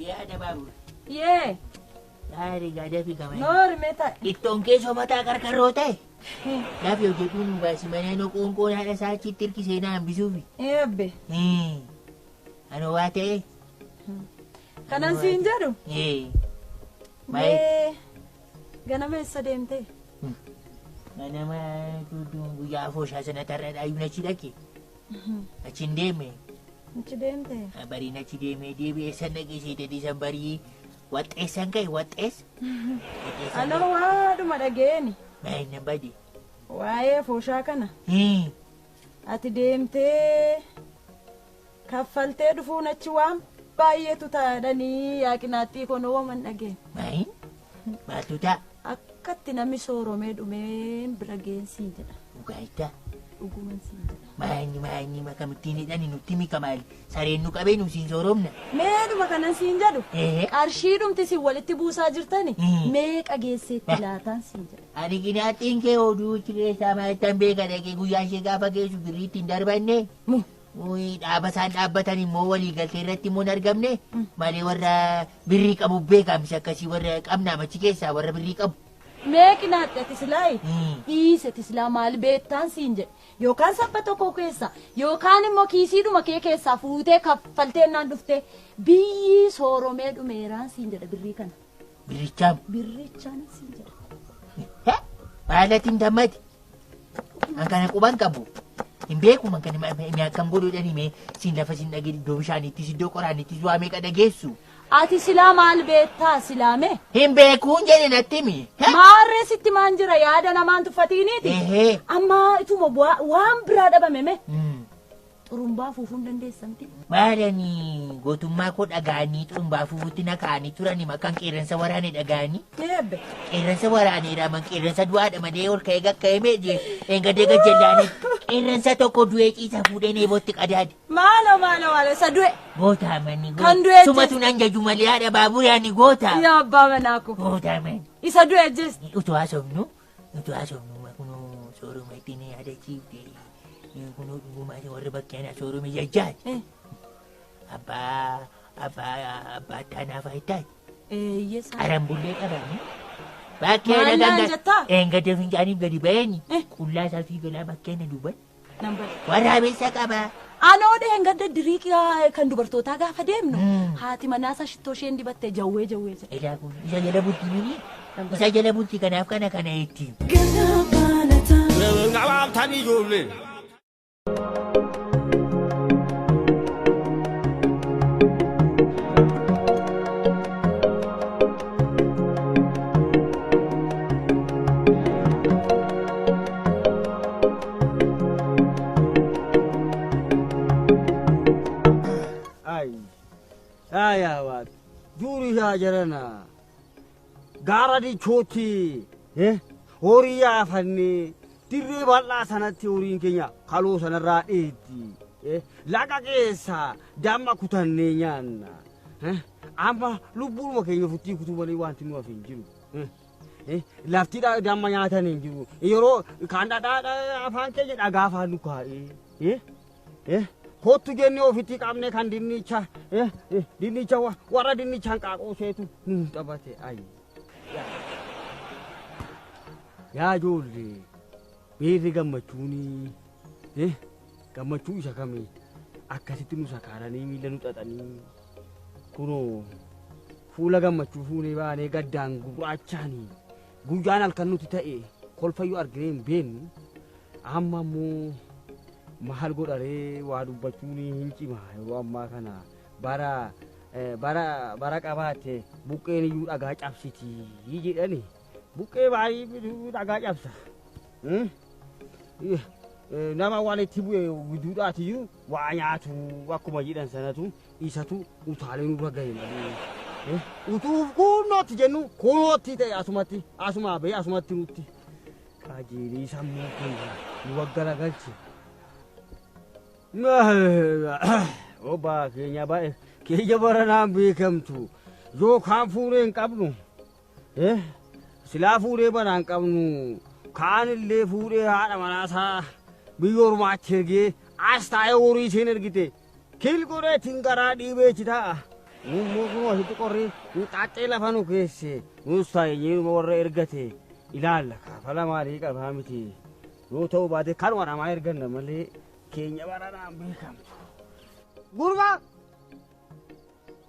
Yaada baabura. Yee. Gaarii gaadhaa fi gamana. Noori mee taa'e. Ittoon keessoo mataa qarqarroo ta'e. Gaafi hojjetuu nu baasi malee noo qoonqoon haadha isaa achitti hirkisee na hambisuufi. Eebbe. Anoo waa ta'e. Kanan siin jedhu. Mee Mee ganama eessa deemte? Ganama tudduun guyyaa afooshaa sana tarra dhaayyuun achi dhaqe. Achi hin deeme. Achi deemte? Bariin achi deemee deebi'ee san dhaqee seetanii san barii waxxeessan ka'e waxxeessa. Anoo waadhuma dhageeni. Maayina bade. Waa'ee afooshaa kana. Ati deemtee kaffaltee dhufuun achi waan baay'eetu taa'anii yaaqinaattii konoo waman dhageen. Maayin maaltu ta'a? Akkatti namni sooromee dhumeen bira geensiin jedha. Dhugaayittaa. Dhuguman siin jedha. Maayini maayini makamittiin hidhani nutti mika maali? Sareen nu qabee nu siin sooromna. Meedhuma kanan siin jedhu. Qarshii dhumti siin walitti buusaa jirtani meeqa geesseetti laataan siin jedha. Ani qinaattiin kee oduu keessaa maalittan beeka dhaqee guyyaa ishee gaafa geessu birriitti hin darbanne. Dhaaba isaan dhaabbatan immoo walii galtee irratti immoo hin argamne malee warra birrii qabu beekamsi akkasii warra qabnaa machi keessaa warra birrii qabu. Mee qinaatte ati silaayi dhiise ati silaa maal beektaan siin jedhe yookaan sabba tokko keessa yookaan immoo kiisiidhuma kee keessaa fuutee kaffaltee naan dhuftee biyyi sooromee dhumeeraan siin jedha birrii kana. Birrichaam. Birrichaan siin jedha. Maalatiin dammati. An kana quban qabu. Hin beeku man kana mee akkam godhuudhaan himee siin lafa siin dhagee iddoo bishaaniittis iddoo qoraanittis waa meeqa dhageessu. Ati silaa maal beektaa silaame? Hin beekuun jedhe natti himi. Maarree sitti maan jira yaada namaan tuffatiiniiti. Amma ituma waan biraa dhabame mee? Xurumbaa afuufuu hin dandeessamti. Maalani gootummaa koo dhaga'anii xurumbaa afuufuutti na kaa'anii turani maqaan qeerransa waraane dhaga'anii. Eebbe. Qeerransa waraaneera man qeerransa du'aadha malee ol ka'ee gakka'ee mee eengadee gajjallaanii qeerransa tokko du'ee ciisa fuudhee neebootti qadaade. Maalo maalo maalo isa du'e. Goota manni goota. Kan du'e Sumatu nan jaju malee haadha baaburee ani goota. Yaa abbaa manaa koo. Goota manni. Isa du'e jees. Utuu haasofnu utuu haasofnu kunoo sooroma ittiin yaadachiifte. Kunoo dhugumaa warra bakkee ana soorome jajjaati. Abbaa abbaa abbaa taanaa faayitaa. Eeyyeessa. Qarambullee qabani. Bakkee Maal naan jettaa? Eengadee fincaaniif gadi ba'eeni. Qullaa isaa fi galaa bakkee na duuban. Nan bada. Waraabessa qaba. Anoo dheengadda dirii kan dubartootaa gaafa deemnu haati manaasaa shittoo isheen dibattee jawwee jawwee jedha. Ilaa kun isa jala bultii mini isa jala bultii kanaaf kana kana ittiin. Ngabaabtanii ijoollee. Ayaawat duuri yaa jarana gaara dichootti horii yaafannee dirree bal'aa sanatti horiin keenya kaloo sanarraa dheetti laga keessaa damma kutannee nyaanna amma lubbuuma keenya futtii kutuu malee wanti nu hafe hin jiru. Lafti damma nyaatan hin jiru yeroo kan dhadhaa afaan keenya dhagaa afaan nu kaa'ee. Kottu jennee ofitti qabne kan dinnicha dinnicha warra dinnichaan qaaqoo seetu nu taphate ayi. Yaa ijoollee beerri gammachuuni gammachuu isa kami akkasitti nu sakaaranii miila nu xaxanii kunoo fuula gammachuu fuunee baanee gaddaan gurraachaanii guyyaan halkan nuti ta'e kolfayyuu arginee hin beeknu amma immoo. Mahal godharee waa dubbachuun hin cima yeroo ammaa kana bara bara bara qabaatte buqqeen iyyuu dhagaa cabsiti jedhani buqqee baay'ee dhagaa cabsa. Nama walitti bu'e gidduudhaatiyyuu waa nyaatu akkuma jedhan sanatu isatu utaalee nurra gahe malee. Utuu kunnootti jennu kunnootti ta'e asumatti asumaa bahee asumatti nutti qajeelii sammuu keenya nu waggalagalche. Obaa keenya baay'ee keenya baranaan beekamtu yookaan fuudhee hin qabnu silaa fuudhee banaa hin qabnu kaan illee fuudhee haadha manaasaa biyya ormaatti ergee as taa'ee horii isheen ergite kil godhee ittiin garaa dhiibee itti taa'a. Nuummoo kunoo asitti qorri nu xaaxxee lafa nu keesse nuus taa'ee warra ergate ilaalla kaafala maalii qabaa miti. Yoo ta'u baate kanuma namaa erganna malee keenya baranaan beekamtu. Gurbaa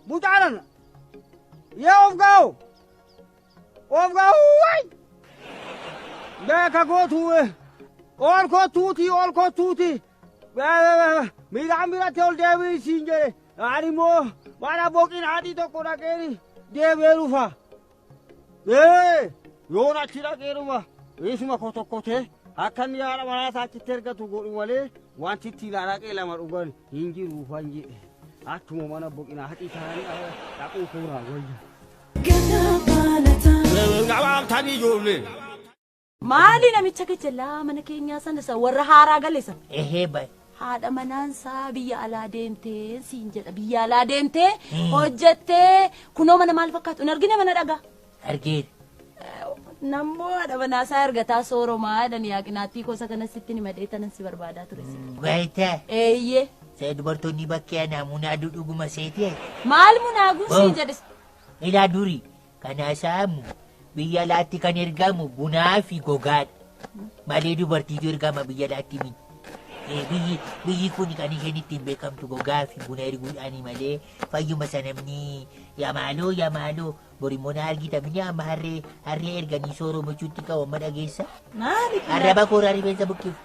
mucaanan yee of ga'u of ga'u waay beeka gootu ol kottuuti ol kottuuti miidhaan biratti ol deebii siin jedhe ani immoo mana boqinaatii tokko dhaqeen deebi'ee dhufa. Ee yoon achi dhaqee dhufa isuma kotokkotee akka inni haadha manaa isaa achitti ergatu godhu malee wanti ittiin araqee lama dhugan hin jiruufan jedhe. Akkuma mana boqinaatii isaanii dhaquu suuraa wayya. Gabaabtanii ijoollee. Maali namicha gajjallaa mana keenyaa sana isa warra haaraa gale sana. Ehee bay. Haadha manaansaa biyya alaa deemtee siin jedha biyya alaa deemtee hojjettee kunoo mana maal fakkaatu hin argine mana dhagaa. Argeera. Nammoo haadha manaasaa ergataa sooromaa jedhanii yaaqinaattii kosa kanas sitti ni madhee tanan si barbaadaa ture si. Gaayita. Eeyyee. See dubartoonni bakkee anaa munaaduu dhuguma seetee. Maal munaaguun siin jedhes. Ilaa duri kana saamu biyya alaatti kan ergamu bunaa fi gogaadha. Malee dubartiitu ergama biyya alaatti miti. Biyyi kun kan isheen ittiin beekamtu gogaa fi buna erguudhaani malee fayyuma sanamni yamaaloo yamaaloo borimmoo na argita mini amma harree harree erganii sooromachuutti qabu amma dhageessa. Maali? Arraba kooraa rifeensa buqqifu.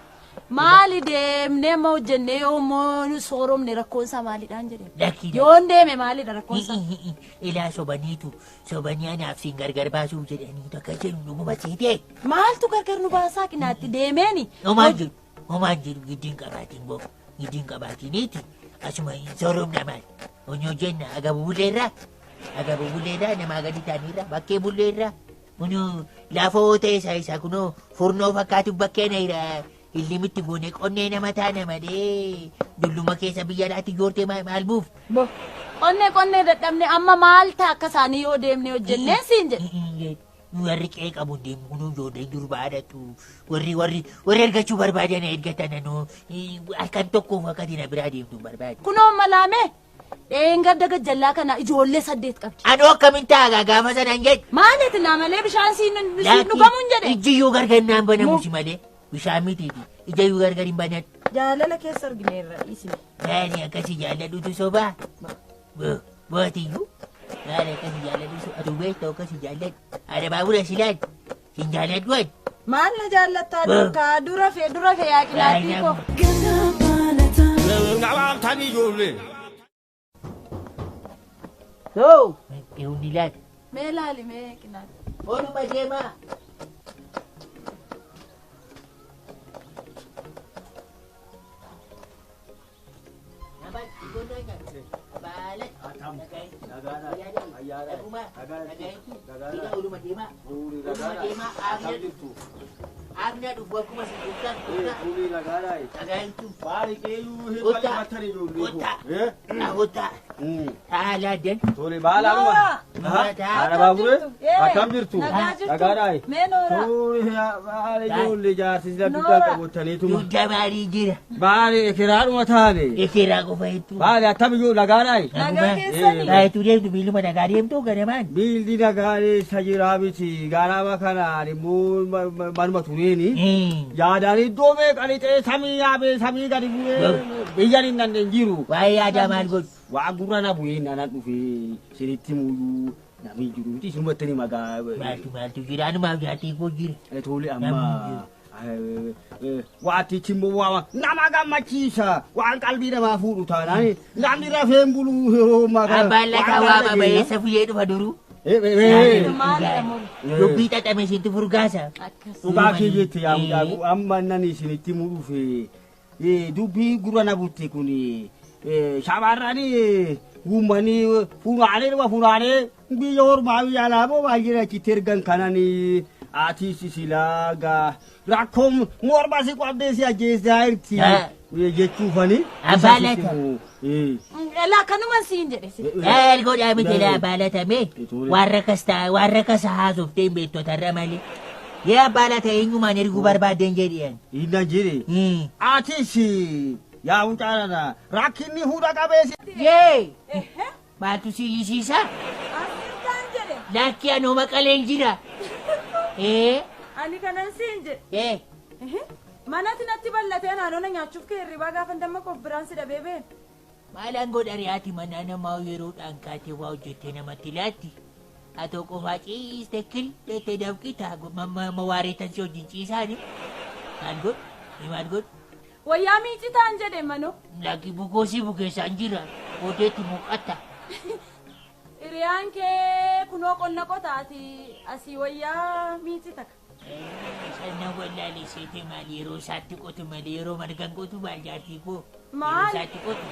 Maali deemnee amma hojjennee yoo immoo nu sooromne rakkoon isaa maalidhaan jedhee. Lakki. Yoon deeme maalidha rakkoon isaa? Ilaa sobaniitu sobanii anaaf siin gargar baasuuf jedhanii akka jedhu dhuguma seetee. Maaltu gargar nu baasaa qinaatti deemeeni? Homaan jiru homaan jiru giddiin qabaatiin boo giddiin qabaatiniiti asuma hin sooromna maal onyo jenna agabu bulleerraa agabu bulleerraa namaa gadi ta'aniirra bakkee bulleerraa kunoo lafoo ta'e isaa isaa kunoo furnoo fakkaatu bakkee na jira illimitti goone qonnee nama taana malee dulluma keessa biyya alaatti joortee maal buuf. Bo. Qonnee qonnee dadhabne amma maal ta'a akka isaanii yoo deemne hojjennee siin jedhe. Warri qe'ee qabu hin deemu kunuu ijoolleen durba haadhatu warri warri warri ergachuu barbaadan ergatan anoo halkan tokkoof akka ati na biraa deemtu hin barbaadu. Kunoo malaame dheengadda gajjallaa kana ijoollee 8 qabdi. Anoo akkamiin taagaa gaafa sanaan jedhe. Maaliiti naa malee bishaan siin siin dhugamu hin jedhe. Ijji yoo gargar naan banamu si malee bishaan mitiiti ija yoo gargar hin banadhu. Jaalala keessa argineerra dhiisime. Maali akkasi jaalladhutu sobaa? Bootiyyuu maali akkasi jaalladhu atu beektu akkasi jaalladhu. Haadha baabura silaan sin jaalladhu ani. Maal na jaallattaa durkaa dura fee dura fee yaaqinaatii koo. Gabaabtanii ijoollee. Too. Eewwan ilaali. Mee laali mee qinaati. Ooluma deemaa. Tole baala dhuma. Haadha baabure akkam jirtu? Nagaadhaa. Mee noora. Tole baala ijoollee jaarsisa dugdaa qabataniituma. Dugda maalii jira? Baala ekeraadhuma taane. Ekeraa qofa hedduu. Baala akkam ijoollee nagaadhaa. Nagaa keessanii. Baayituu deemtu biiluma nagaa deemtu ganamaan. Biilli nagaalee isa jiraa miti ganama kanaan immoo manuma tureeni. Yaadaan iddoo meeqani ta'e samii yaabee samii gadi bu'ee biyyan hin dandeenye jiru. Waa'ee yaadaa maal godhu? Waa gurra na bu'ee nana dhufee sinitti muyyuu namni jiru miti isinumatti ni magaa. Maaltu maaltu jira anumaaf jaatii koo jira. Tole amma waatichi immoo waa nama gammachiisa waan qalbii namaa fuudhu taanaan namni rafeen bulu yeroo ammaa kana. Abbaan lataa waama ba'eessa fuyyee dhufa duruu. Maalidha mulu? Dubbii xaxame isintu furgaasa. Akkas. Dhugaa kee jette yaa mucaa amma nan isinitti muudhuuf dubbii gurra na butte kun shamarran uummanni funaanee dhuma funaanee biyya ormaa biyya alaa moo baay'ee achitti ergan kanan ati silaa gaa rakkoon morma si qabdee si ajjeesaa jirti jechuufani. Abbaa laata. Elaa kanuman siin jedhe si. Ergoo dhaabite laa abbaa laatame warra kas ta'a warra kas haasoftee hin beektotarra malee. Yee abbaa laata eenyumaan erguu barbaaddeen jedhiyan. Inna jedhe. Atis yaa mucaadha rakkinni fuudha qabeessi. Yee. Maaltu si iyyisiisa? As jirtaan jedhe. Lakki anoo maqaleen jira. Ani kanan siin jedhe. Manatti natti bal'atee naannoo na nyaachuuf kee hirribaa gaafa damma koof biraan si dhabee bee. Maalaan godha riyaati mana namaa yeroodhaan kaatee waa hojjettee namatti laatti. Atoo qofaa ciiste killeettee dafqita mawaareetan si wajjin ciisaani. Maal godhu? Maal godhu? Wayyaa miicitaan jedhe manoo. Lakki bukoosii bukeessaan jira. Boodeetti muqatta. Hiriyaan kee kunoo qonna qotaati asii wayyaa miicita. Sanna wallaalee seetee maal yeroo isaatti qotu malee yeroo margan qotu maal jaartii koo. Yeroo Maal? isaatti qotu.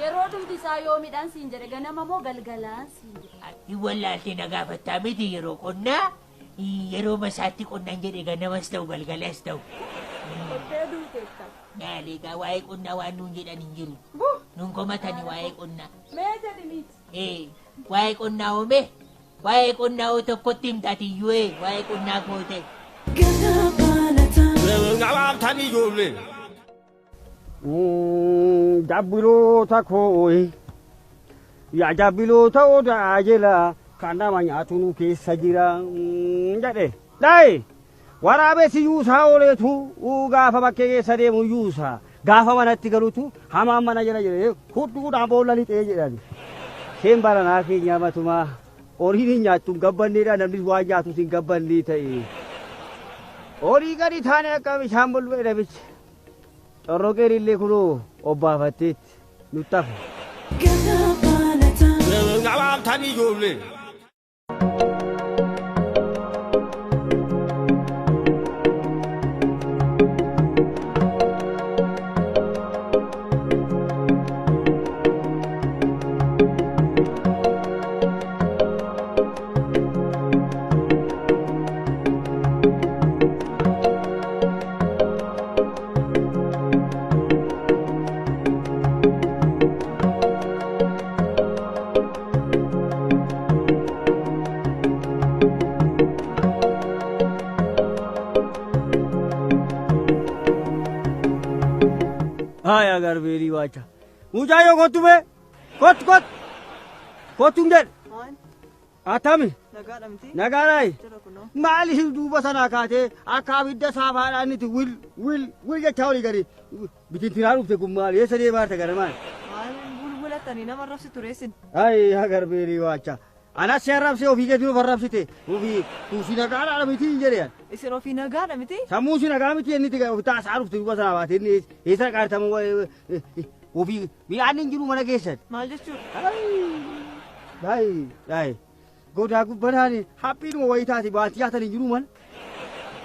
Yeroo dhumti isaa yoo midhaan siin jedhe ganama moo galgalaan siin jedhe. Ati wallaaltee na gaafattaa miti yeroo qonnaa yeroo masaatti qonnaan jedhe ganamas ta'u galgalas ta'u. Qottee duuteetta. Maali egaa waa'ee qonnaa waan nuun jedhan hin jiru. Buh! Nuun komatani waa'ee qonnaa. Mee jedhi miici. Waa'ee qonnaa oomee waa'ee qonnaa oo tokkotti himtaatiyyuu waa'ee qonnaa koo ta'e. Gabaabtanii ijoollee. Jabbiloota koo yaa jabbiloota odaa jela kan nama nyaatu nu keessa jira jedhe. Dhaayi waraabessi yuusaa ooleetu gaafa bakkee keessa deemu yuusaa gaafa manatti galutu hamaan mana jala jedhee hudduudhaan boolla lixee jedhani. Isheen baranaa keenya matumaa horiin hin nyaattu hin gabbanneedha namnis waan nyaatus hin gabbannee ta'e. Horii gadi taane akka bishaan bolbee dhabichi. Corroqeen illee kunoo obbaafatteetti nutti hafe. Gabaabtanii ijoollee. Haya garbeerii waacha. Mucayyoo kottu mee kottu kottu kottu hin jedhe. Attami Nagaadha miti. nagaadhaayi. Jira kunoo. Maaliif duuba sanaa kaatee akka abidda saafaadhaan itti wil wil wil jechaa olii gadi bitintinaa dhufte kun maali eessa deemaa jirta gara maali? Maal bulbulattanii nama arrabsi tureessin. Ayi yaa garbeerii waacha. Anas si arrabsee ofii keetiin of arrabsite ofii tuusi nagaadhaa miti hin jedhe. Isin ofii nagaadha miti. Sammuu si nagaa miti inni itti taasaa dhufte duuba sanaa baatee inni eessa qaartamu ofii mi'aan hin jiru mana keessatti. Maal jechuudha? Ayi ayi godaa gubbanaani haphiinuma wayii taate baattii nyaatan hin jiru mana.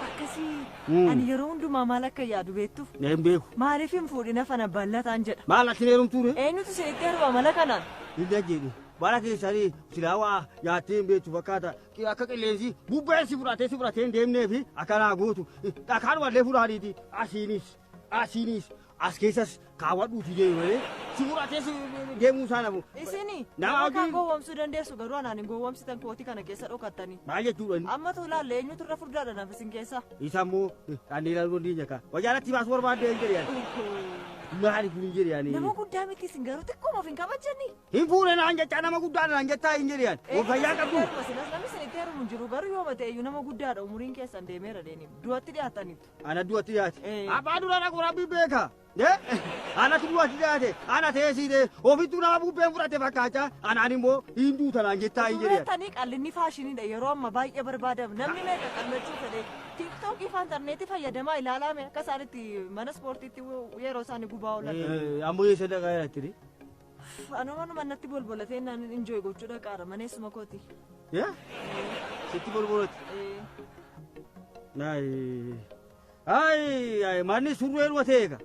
Akkasii ani yeroo hundumaa maal akka yaadu beektuuf Hin beeku. maaliif hin fuudhina fana bal'ataan jedha. Maal achi heerumtuu ree? Eenyutu isinitti heeruma mala kanaan? Hin jedhe. Bara keessanii silaa waa nyaattee hin beektu fakkaata. Akka qilleensi bubbeen si fudhatee si fudhatee hin deemnee fi akkanaa gootu. Dhakaanuma fudhaaniiti asiinis asiinis as keessas kaawwadhuuti deemu malee si fudhatee si deemuu isaa namu. Isini Nama nama kan hojii- gowwoomsuu dandeessu garuu anaan hin gowwoomsitan kootii kana keessa dhokattanii. Maal jechuudha inni? Amma ilaalle eenyutu irra furdaadha naaf isin keessa? Isa immoo dhannee ilaaluu dandeenya kaa. Wajjaalatti baasuu barbaadde hin jedhe yaani. Maali kun hin jedhe yaani. Nama guddaa miti isin garuu xiqqooma of hin kabajjanni. Hin fuune naan jechaa nama guddaa naan jettaa hin jedhe yaani. Of fayyaa qabdu. Sinas namni isinitti heerumu hin jiru garuu yooma ta'e iyyuu nama guddaadha umuriin keessan deemeera deeniif du'atti dhiyaataniitu. Ana du'atti dhiyaate. Eh. Abbaa dura dhaqu rabbi beeka. Anatu du'atti dhiyaate. Ana teessite. Ofittuu nama bubbeen fudhate fakkaachaa. Anaan immoo hin duuta naan jettaa hin jedhe. Dureettanii qallinni faashiniidha yeroo amma baay'ee barbaadamu namni meeqa qallachuu fedhe tiiktookii fi intarneetii fayyadamaa ilaalame akka isaan itti mana ispoortiitti yeroo isaan gubaa oolan. Ammoo eessa dhaqaa jirti? Anuma numa natti bolbolatee naan injooy gochuu dhaqaara maneessuma kooti. Sitti bolbolate. Ayi ayi manni surree dhuma ta'e eega.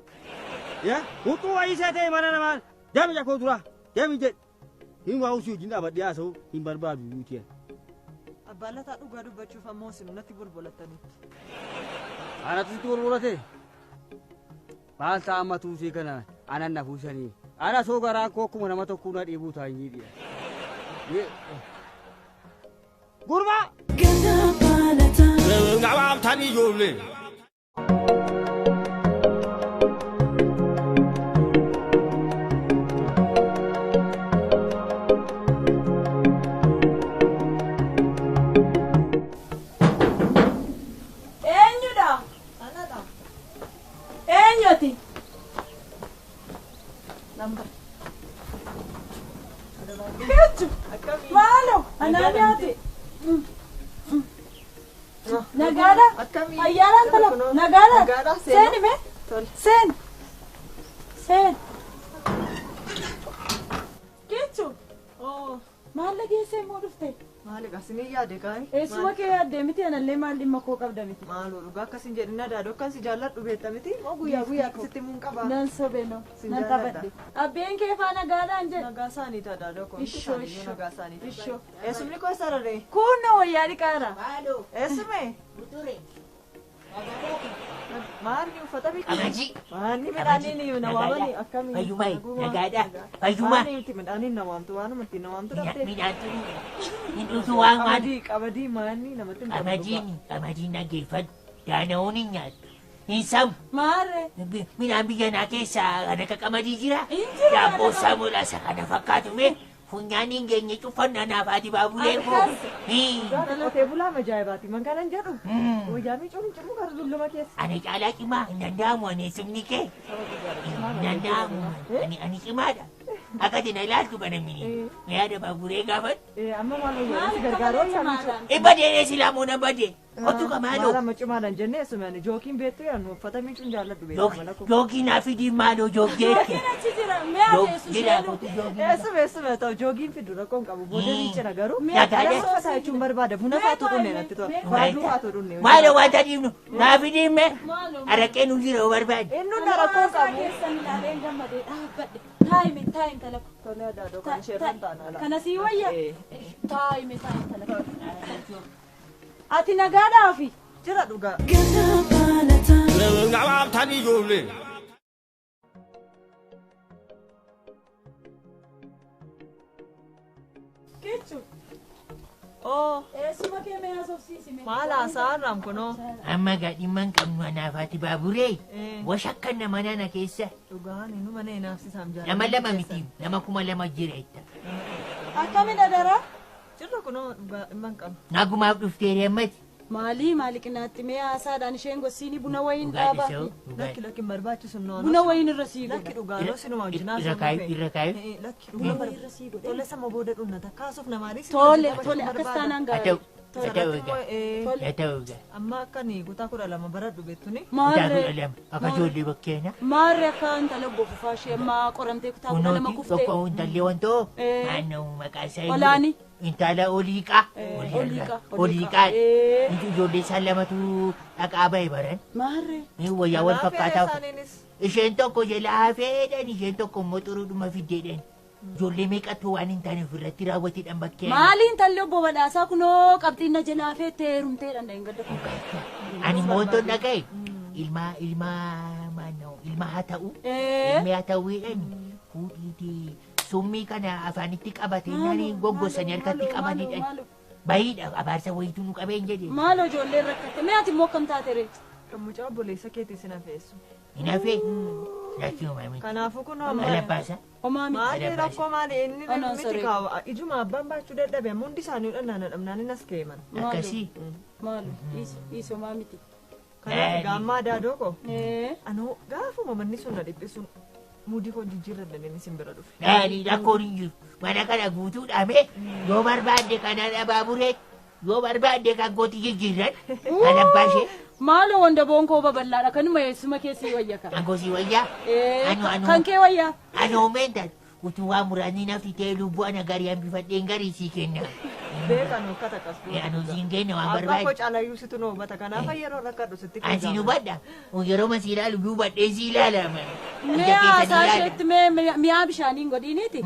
Huccuu wayii ta'e mana namaa deemi jakoo dura deemi jedhe. Hin waa usii wajjin dhaabadhee haasa'u hin barbaadu yuuti. Abbaan lataa dhugaa dubbachuuf ammoo isin natti bolbolattaniitu. Anatu sitti bolbolate. Maal ta'a amma tuusee kana anan na fuusanii. Ana soo garaan koo akkuma nama tokkoo na dhiibuu ta'an jiidhiya. Gurbaa! Gabaabtanii ijoollee. Kichu. Maaloo anaa nyaate. Nagaadha. Ayyaanaan tala. Nagaadha. Seeni mee. Seen. Seen. Kichu. Maal dhageessee immoo dhufte? Maali kasinii yaade kaani? Eessuma kee yaaddee miti anallee maal dhimma koo qabda miti. Maaloo dhugaa akkasin jedhin adaadoo akkan si jaalladhu beekta miti? Moo guyyaa guyyaa akkasitti muun qabaa? Nan sobe no. Nan taphadhe. Abbeen kee faana nagaadhaan jedhe. Nagaa isaaniiti adaadoo koo. Ishoo ishoo. Nagaa isaaniiti. Ishoo. Eessumni koo eessa raree? Kunno wayyaa dhiqaara. Maaloo Eessume? uture. Maanni uffata biqilaa? Qamadii. Maanni midhaaniin na waamani akkamii? Fayyumaa nagaadha. Fayyumaa. Maanni miti midhaaniin na waamtu waanuma ittiin na waamtu dhabdee. Midhaan tuni. Hin dhufu waan waan. Qamadii qamadii maanni namatti hin tolu. Qamadiin qamadiin dhaggeeffadhu. Daana'uun hin nyaattu. Hin samu. Maarree. Midhaan biyya naa keessaa kan akka qamadii jira. Hin jiru. Daabboo samuudha isa kana fakkaatu mee funyaan hin geenye cufannaa naaf ati baaburee koo. Qotee bulaa ajaa'ibaati. Man kanan jedhu. Wayyaa miicuun cimu gara dulluma keessa. Ani caalaa cimaa hin danda'amu ani sumni kee. Hin danda'amu ani cimaadha. Akka ati na ilaaltu kana mini. Yaada baaburee gaafadhu. Amma maal wayyaa Maal si gargaaru cimaadhaan? Ibba deeree silaa moona badee. Otu Maal kamaadho. amma cimaadhaan jennee eessume ani jookiin beektu yaanu uffata miicuun jaalladhu beektu mala koo. Joogii naa fidii maaloo jooggeetti. Yookiin achi jira. Mee ati eessu Jira isheen? kootu joogii. Eessume eessume ta'u joogiin fidu rakkoo hin qabu booda ni cina garuu. Nagaadha. Uffata jechuun barbaada buna faatu dhunne natti tola. Baaduu faatu dhunne. Maaloo wanta dhiibnu naa fidii mee Maaloo. araqee nu jira yoo barbaade. Inni na rakkoo hin qabu. Keessan ilaaleen gammadee dhaabbadhe. Taa'ime taa'ime tala. Tole adaadoo kan ishee irraan taana ala. Kana sii wayya. Taa'ime taa'ime tala. Ati nagaadhaafi. Jira dhugaa. Gabaabtanii ijoollee. Kichu. Oo Eessuma kee mee haasofsiisime? maal haasa'aan kunoo. Amma gaadhimma hin qabnu anaaf ati baaburee. Washakkan nama nana keessa Dhugaan inni mana hinaafsisaam jaalladha. nama lama miti nama 2000 jira itta. Akkamidha daraa? Jirra kunoo dhugaa dhimma hin qabnu. Nagumaaf dhufteeri ammati. Maalii maali qinaatti mee haasaadhaan isheen gossiini buna wayiin Dhugaa dhaabaa. dhisoo Lakki lakki hin barbaachisu noonu. Buna wayiin irra sii Lakki godha. dhugaa noo sinuma wajjin Irra kaayu irra kaayu. Lakki dhugaa Buna irra sii godhe. Tole sama booda dhunna takkaasuuf namaanis. Tole tole akkas taanaan Haa ta'u gaarii. haa ta'u egaa haa ta'u egaa. Amma akka ni kutaa 12 baradhu beektuni. Kutaa Maarree 12 akka ijoollee bakkeena. maarree akka intala gofufaa ishee ammaa qoramtee kutaa 12 Kunooti kuftee. tokko intalli wantoo naannoo maqaa isaa eenyu? Olaani. Intala Oliiqaa. Oliiqaa, Oliiqaa. Oliiqaa. Ijoollee isaan lamatu dhaqaa bahe baran. Maarree. Wayyaa wal fakkaataa. Isaaniinis Isheen tokko jala hafeedhaan isheen tokko immoo xuruudhuma fiddeedhaan. Ijoollee meeqatu waan hin taane ofirratti raawwateedhaan bakkee. Maali intalli obbo Badhaasaa kunoo qabxiin na jalaa feettee heerumteedhaan dhaheen gadda kun. Ani immoo wantoon dhaga'e ilma ilma maannoo ilma haa ta'u ilmi haa ta'uudhaan fuudhiitii summii kana afaanitti qabatee nani goggosanii harkatti qabaniidhaan bayiidha abaarsa wayiitu nu qabeen jedhe. Maaloo ijoolleen rakkatte mee ati immoo akkam taate ree? kan mucaa obboleessa keetii sin hafeessu. Hin hafee lakkii homaa miti. Kanaafuu kunoo amma. Alabbaasa. Homaa miti. Maali rakkoo maali inni Anaan miti saree. kaawa ijuma abbaan baachuu dadhabe amma hundi isaanii dhannaan dhabnaan inni as ka'e mana. Akkasii. Maaloo dhiisi homaa miti. Kanaaf gaammaa adaadoo koo. Ee. Anoo gaafuma manni sun na dhiphisuun muudii koo jijjiirradhan inni sin bira dhufe. Ani rakkoon hin jiru. Mana kana guutuudhaame yoo barbaadde kana abaaburee yoo barbaadde kan kooti jijjiirran kan abbaa ishee Maaloo wandaboon koo babal'aadha kanuma eessuma keessi wayya ka. kan kosii wayyaa. Ee Anu anu. kan kee wayyaa. Ani hoomeen taatu utuu waa muraasni nafti ta'e lubbuu ana garii hambifadheen garii sii kenna. Beekan akka takkas. Ani siin kenna waan Abbaa koo barbaade. caalayyuu situ nu hubata kanaaf yeroo rakkadhu sitti Ani siin hubadha. Yeroo ma si ilaalu hubadhee si ilaala. Mee haasaa isheetti mee mi'aa bishaaniin godhiiniiti.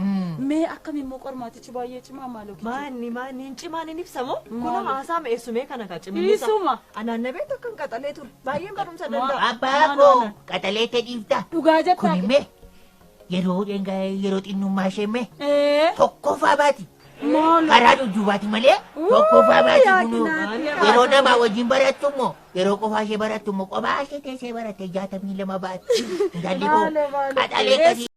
Mee akkam immoo qormaatichi baay'ee cimaa maaloo kichu. Maanni maanni hin cimaan hin ibsamu. Kun haasaa mi'eessumee kana kan cimni isa. Dhiisuma. Anaan na beektu akkan qaxalee ture. Baay'een barumsa danda'a. Abbaa koo qaxalee ta'e Dhugaa jettaa. Kun immoo yeroo yeroo xinnummaa ishee mee Ee. tokkoffaa baati. Maaloo. Karaa dudduubaati malee tokkoffaa baati kunuu. Yaa Yeroo namaa wajjin barattu immoo yeroo qofaa ishee barattu immoo kophaa ishee teessee baratte 62 baatti. Intalli koo Maaloo maaloo. qaxalee akkasii.